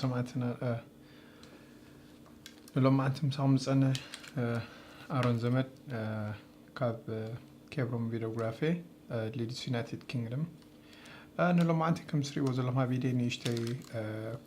ሰማዕትና ንሎማዓንቲ ምሳኹም ዝፀንሕ ኣሮን ዘመድ ካብ ኬብሮም ቪዲዮግራፊ፣ ሊድስ ዩናይትድ ኪንግደም። ንሎማዓንቲ ከም ትሪእዎ ዘለኹም ኣብ ኢደይ ንእሽተይ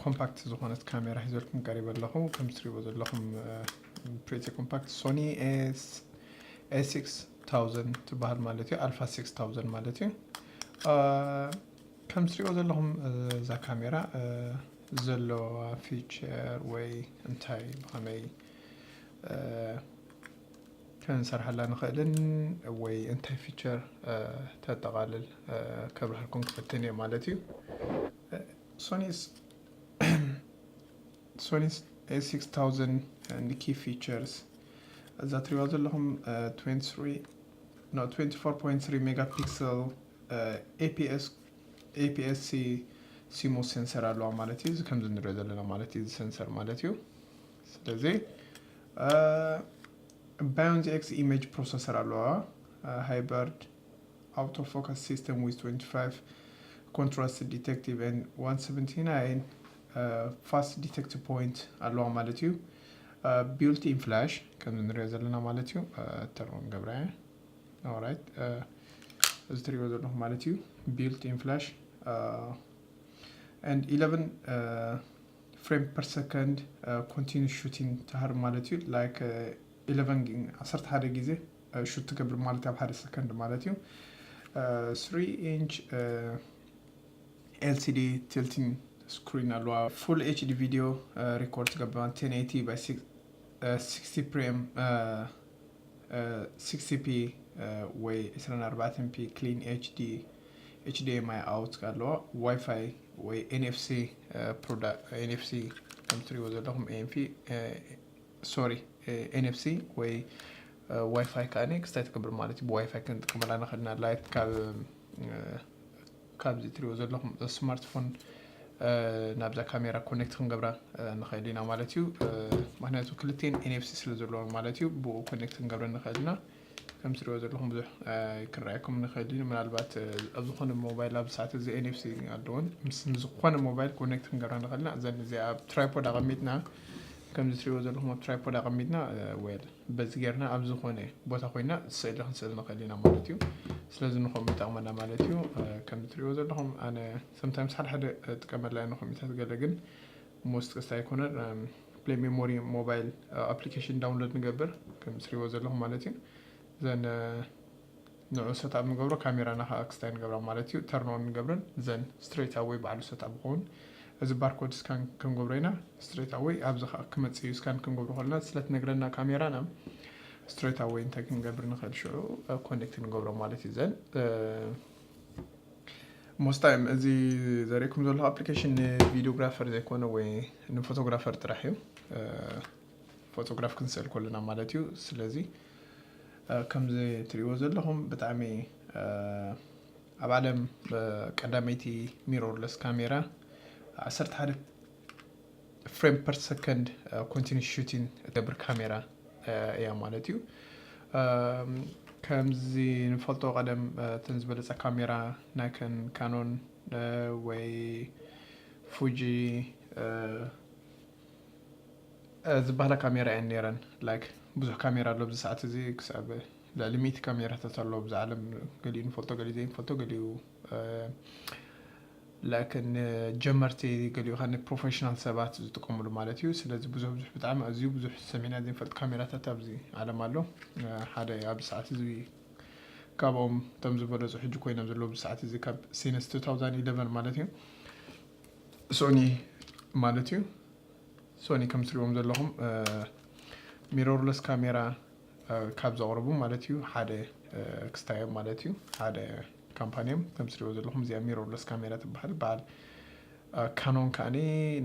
ኮምፓክት ዝኾነት ካሜራ ሒዘልኩም ቀሪበ ኣለኹ። ከም ትሪእዎ ዘለኹም ፕሪቲ ኮምፓክት ሶኒ ኤስ ኤስ ሲክስ ታውዘንድ ትበሃል ማለት እዩ። ኣልፋ ሲክስ ታውዘንድ ማለት እዩ። ከም ትሪእዎ ዘለኹም እዛ ካሜራ ዘለዋ ፊቸር ወይ እንታይ ብኸመይ ክንሰርሓላ ንኽእልን ወይ እንታይ ፊቸር ተጠቓልል ከብርሃልኩም ክፍትን እየ ማለት እዩ። ሶኒስ ሶኒስ ኤስ ሲክስ ታውዘንድ ኪ ፊቸርስ እዛ ትሪእዋ ዘለኹም ትዌንቲ ትሪ ኖ ትዌንቲ ፎር ፖይንት ትሪ ሜጋፒክሰል ኤፒኤስ ኤፒኤስ ሲ ሲሞስ ሴንሰር ኣለዋ ማለት እዩ። እዚ ከምዚ ንሪኦ ዘለና ማለት እዩ፣ እዚ ሴንሰር ማለት እዩ። ስለዚ ባዮንዚ ኤክስ ኢሜጅ ፕሮሰሰር ኣለዋ፣ ሃይበርድ autofocus system with twenty five contrast detective and one seventy nine fast detect point ኣለዋ ማለት እዩ። ቢውልት ኢን ፍላሽ ከምዚ ንሪኦ ዘለና ማለት እዩ። ተርሞን ገብራያ ኦራይት እዚ ትሪእዎ ዘለኹም ማለት እዩ። ቢውልት ኢን ፍላሽ and eleven frame per second continuous shooting ትሃርም ማለት እዩ። ላይክ ኢለቨን ዓሰርተ ሓደ ግዜ ሹት ትገብር ማለት ኣብ ሓደ ሰከንድ ማለት እዩ። ስሪ ኢንች ኤልሲዲ ቲልቲንግ ስክሪን ኣለዋ። ፉል ኤችዲ ቪዲዮ ሪኮርድ ትገብር ቴን ኤይቲ ባይ ሲክስቲ ፍሬም ሲክስቲ ፒ ወይ ዕስራን ኣርባዕተን ፒ ክሊን ኤችዲ ኤችዲኤምኣይ ኣውት ኣለዋ። ዋይፋይ ወይ ኤንኤፍሲ ኤንኤፍሲ ከም ትሪእዎ ዘለኹም ኤንፊ ሶሪ ኤንኤፍሲ ወይ ዋይፋይ ከዓኒ ክስታይ ትገብር ማለት እዩ። ብዋይፋይ ክንጥቀመላ ንኽእል ኢና። ላይክ ካብ ካብዚ ትሪእዎ ዘለኹም ስማርትፎን ናብዛ ካሜራ ኮኔክት ክንገብራ ንኽእል ኢና ማለት እዩ። ምክንያቱ ክልቴን ኤንኤፍሲ ስለ ዘለዎ ማለት እዩ፣ ብኡ ኮኔክት ክንገብረ ንኽእል ኢና። ከም ትሪእዎ ዘለኹም ብዙሕ ክረኣየኩም ንኽእል እዩ። ምናልባት ኣብ ዝኾነ ሞባይል ኣብዚ ሰዓት እዚ ኤንኤፍሲ ኣለዎን ምስ ዝኾነ ሞባይል ኮኔክት ክንገብራ ንኽእል ኢና። እዘን እዚኣ ኣብ ትራይፖድ ኣቐሚጥና ከምዚ ትሪእዎ ዘለኹም ኣብ ትራይፖድ ኣቐሚጥና ዌል በዚ ጌርና ኣብ ዝኾነ ቦታ ኮይና ስእሊ ክንስእል ንኽእል ኢና ማለት እዩ። ስለዚ ንኸምኡ ይጠቕመና ማለት እዩ። ከምዚ ትሪእዎ ዘለኹም ኣነ ሰምታይምስ ሓደ ሓደ ጥቀመላ እየ ንኸምኡታት ገለ ግን ሞስት ቀስታ ኣይኮነን። ፕሌይ ሜሞሪ ሞባይል ኣፕሊኬሽን ዳውንሎድ ንገብር ከም ትሪእዎ ዘለኹም ማለት እዩ። ዘን ንዑ ሰትኣፕ ንገብሮ ካሜራና ከዓ ክስታይ ንገብራ ማለት እዩ። ተርኖን ንገብርን ዘን ስትሬት ኣወይ ባዕሉ ሰትኣፕ ይኸውን። እዚ ባርኮድ ስካን ክንገብሮ ኢና። ስትሬት ኣወይ ኣብዚ ከዓ ክመፅእ እዩ። ስካን ክንገብሮ ከለና ስለ ትነግረና ካሜራና ስትሬት ኣወይ እንታይ ክንገብር ንኽእል ሽዑ ኮኔክት ንገብሮ ማለት እዩ። ዘን ሞስት ታይም እዚ ዘርእኩም ዘሎ ኣፕሊኬሽን ንቪዲዮግራፈር ዘይኮነ ወይ ንፎቶግራፈር ጥራሕ እዩ። ፎቶግራፍ ክንስእል ከለና ማለት እዩ። ስለዚ ከምዚ ትሪእዎ ዘለኹም ብጣዕሚ ኣብ ዓለም ቀዳመይቲ ሚሮርለስ ካሜራ ዓሰርተ ሓደ ፍሬም ፐር ሰከንድ ኮንቲኒስ ሹቲንግ እትገብር ካሜራ እያ ማለት እዩ። ከምዚ ንፈልጦ ቀደም እተን ዝበለፀ ካሜራ ናይከን ካኖን ወይ ፉጂ ዝበሃላ ካሜራ እየን ነይረን። ላይክ ብዙሕ ካሜራ ኣሎ ኣብዚ ሰዓት እዚ ክሳብ ልዕሊ ሚእቲ ካሜራታት ኣሎ ኣብዚ ዓለም። ገሊኡ ንፈልጦ ገሊኡ ዘይንፈልጦ ገሊኡ ላይክ ንጀመርቲ ገሊኡ ከዓ ንፕሮፌሽናል ሰባት ዝጥቀምሉ ማለት እዩ። ስለዚ ብዙሕ ብዙሕ ብጣዕሚ ኣዝዩ ብዙሕ ሰሚዕና ዘይንፈልጥ ካሜራታት ኣብዚ ዓለም ኣሎ። ሓደ ኣብዚ ሰዓት እዚ ካብኦም እቶም ዝበለፁ ሕጂ ኮይኖም ዘለዉ ኣብዚ ሰዓት እዚ ካብ ሲንስ ቱ ታውዘንድ ኢለቨን ማለት እዩ ሶኒ ማለት እዩ። ሶኒ ከም ትሪእዎም ዘለኹም ሚሮርለስ ካሜራ ካብ ዘቕርቡ ማለት እዩ ሓደ ክስታዮም ማለት እዩ ሓደ ካምፓኒዮም ከም ትሪእዎ ዘለኹም እዚኣ ሚሮርለስ ካሜራ ትበሃል። በዓል ካኖን ከዓኒ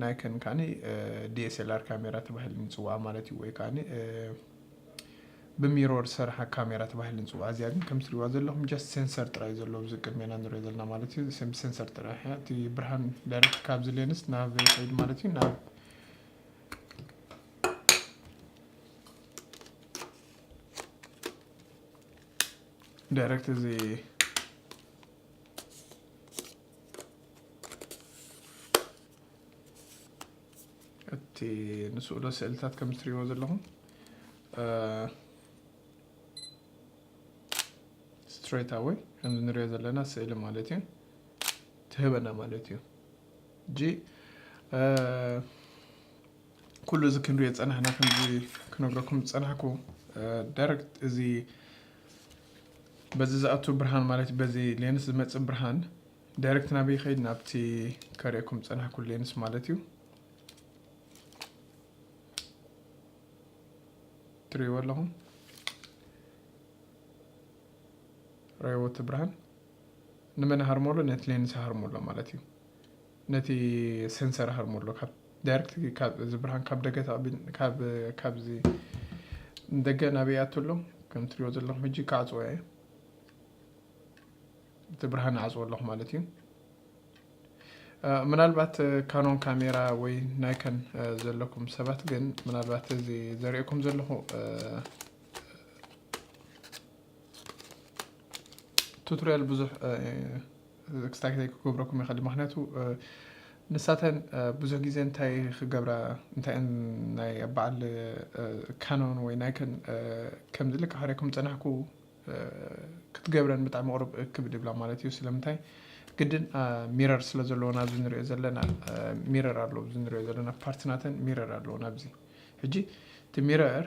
ናይከን ከዓኒ ዲኤስኤልኣር ካሜራ ተባሂሉ ንፅዋዓ ማለት እዩ ወይ ከዓኒ ብሚሮር ዝሰርሓ ካሜራ ተባሂሉ ንፅዋዓ። እዚኣ ግን ከም ትሪእዋ ዘለኹም ጀስት ሴንሰር ጥራይ ዘሎ ኣብዚ ቅድሜና ንሪኦ ዘለና ማለት እዩ። ሴንሰር ጥራይ እያ። እቲ ብርሃን ዳይሬክት ካብዚ ሌንስ ናብ ከይድ ማለት እዩ ናብ ዳይሬክት እዚ እቲ ንስእሎ ስእልታት ከም እትሪእዎ ዘለኹም ስትሬት ኣወይ ከምዚ ንሪኦ ዘለና ስእሊ ማለት እዩ ትህበና ማለት እዩ። እጂ ኩሉ እዚ ክንሪኦ ጸናሕና፣ ከምዚ ክነግረኩም ዝጸናሕኩ ዳይረክት እዚ በዚ ዝኣቱ ብርሃን ማለት በዚ ሌንስ ዝመጽእ ብርሃን ዳይረክት ናበይ ይኸይድ? ናብቲ ከርእየኩም ዝጸናሕኩ ሌንስ ማለት እዩ። ትርእይዎ ኣለኹም ረይዎ እቲ ብርሃን ንመን ሃርሞ ኣሎ? ነቲ ሌንስ ሃርሞ ኣሎ ማለት እዩ። ነቲ ሴንሰር ሃርሞ ኣሎ። ካብ ዳይረክት ካብ እዚ ብርሃን ካብ ደገ ተቐቢል ካብ ካብዚ ደገ ናበይ ኣቱ ኣሎ? ከም ትሪኦ ዘለኹም ሕጂ ክዓጽዎ እየ። እቲ ብርሃን ዓጽዎ ኣለኹ ማለት እዩ። ምናልባት ካኖን ካሜራ ወይ ናይከን ዘለኩም ሰባት ግን ምናልባት እዚ ዘርእየኩም ዘለኹ ቱቶሪያል ብዙሕ ክስታክታይ ክገብረኩም ይኽእል። ምክንያቱ ንሳተን ብዙሕ ግዜ እንታይ ክገብራ እንታይ ናይ በዓል ካኖን ወይ ናይከን ከምዚ ልክዕ ክርእየኩም ዝጸናሕኩ ክትገብረን ብጣዕሚ ቅሩብ ክብድ ይብላ ማለት እዩ። ስለምንታይ ግድን ሚረር ስለ ዘለዎ ናብዚ ንሪኦ ዘለና ሚረር ኣሎ ኣብዚ ንሪኦ ዘለና ፓርትናተን ሚረር ኣለዎ ናብዚ ሕጂ እቲ ሚረር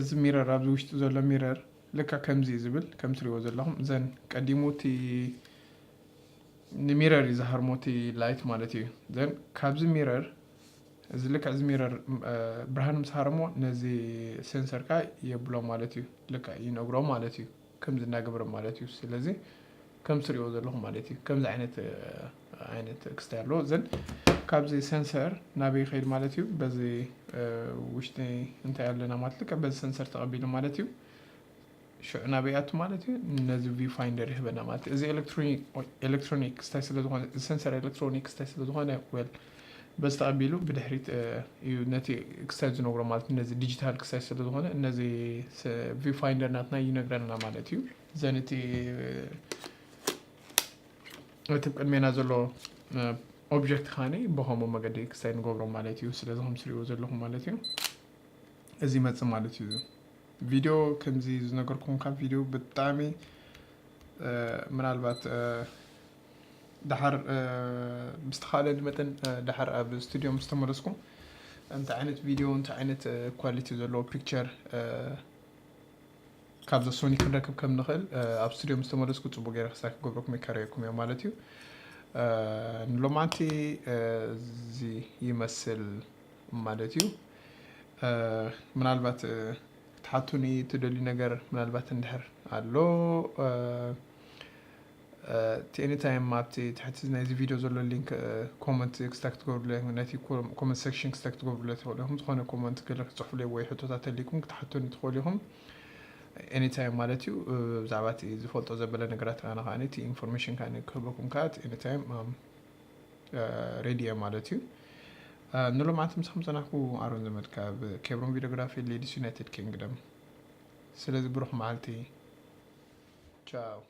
እዚ ሚረር ኣብዚ ውሽጢ ዘሎ ሚረር ልካ ከምዚ እዩ ዝብል ከም ትሪእዎ ዘለኹም እዘን ቀዲሙ እቲ ንሚረር እዩ ዝሃርሞ እቲ ላይት ማለት እዩ። ዘን ካብዚ ሚረር እዚ ልክዕ እዚ ሚረር ብርሃን ምስ ሃረሞ ነዚ ሴንሰር ከዓ የብሎ ማለት እዩ። ልክዕ ይነግሮ ማለት እዩ ከምዚ እናገበረ ማለት እዩ። ስለዚ ከም ትሪእዎ ዘለኹም ማለት እዩ ከምዚ ዓይነት ዓይነት ክስታይ ኣለዎ። ዘን ካብዚ ሴንሰር ናበይ ይኸይድ ማለት እዩ። በዚ ውሽጢ እንታይ ኣለና ማለት ልክዕ በዚ ሴንሰር ተቐቢሉ ማለት እዩ። ሽዑ ናበይ ኣቱ ማለት እዩ ነዚ ቪው ፋይንደር ይህበና ማለት እዩ። እዚ ኤሌክትሮኒክ ክስታይ ስለ ዝኾነ እዚ ሴንሰር ኤሌክትሮኒክ ክስታይ ስለ ዝኾነ well በዚ ተቐቢሉ ብድሕሪት እዩ ነቲ ክስታይ ዝነግሮ ማለት ነዚ ዲጂታል ክስታይ ስለ ዝኾነ ነዚ ቪው ፋይንደር ናትና ይነግረና ማለት እዩ። ዘን እቲ እቲ ቅድሜና ዘሎ ኦብጀክት ካኒ ብኸምኡ መገዲ ክስታይ ንገብሮ ማለት እዩ። ስለዚ ከም ትሪእዎ ዘለኹም ማለት እዩ እዚ ይመጽእ ማለት እዩ። ቪድዮ ከምዚ ዝነገርኩም ካብ ቪድዮ ብጣዕሚ ምናልባት ድሓር ብዝተኻእለኒ መጠን ድሓር ኣብ ስቱድዮ ምስ ተመለስኩ እንታይ ዓይነት ቪድዮ እንታይ ዓይነት ኳሊቲ ዘለዎ ፒክቸር ካብዛ ሶኒ ክንረክብ ከም ንኽእል ኣብ ስቱድዮ ምስ ተመለስኩ ፅቡቅ ገይረ ክስታይ ክገብረኩም ይከረየኩም እየ ማለት እዩ። ንሎማንቲ እዚ ይመስል ማለት እዩ። ምናልባት ክትሓቱኒ ትደልዩ ነገር ምናልባት እንድሕር ኣሎ እቲ ኤኒታይም ኣብቲ ትሕቲ ናይዚ ቪድዮ ዘሎ ሊንክ ኮመንት ክስታይ ክትገብሩለ ነቲ ኮመንት ሴክሽን ክስታይ ክትገብሩለ ትኽእሉ ኢኹም። ዝኾነ ኮመንት ገለ ክትፅሕፉለ ወይ ሕቶታት ተሊኩም ክትሓቱኒ ትኽእሉ ኢኹም። ኤኒታይም ማለት እዩ ብዛዕባ እቲ ዝፈልጦ ዘበለ ነገራት ኣነ ከዓ እቲ ኢንፎርሜሽን ከዓ ክህበኩም ከዓ ኤኒታይም ሬዲ እየ ማለት እዩ። ንሎማዓንቲ ምሳኹም ፀናሕኩ ኣሮን ዘመድ ካብ ኬብሮን ቪዲዮግራፊ ሌዲስ ዩናይትድ ኪንግደም። ስለዚ ብሩኽ መዓልቲ። ቻው።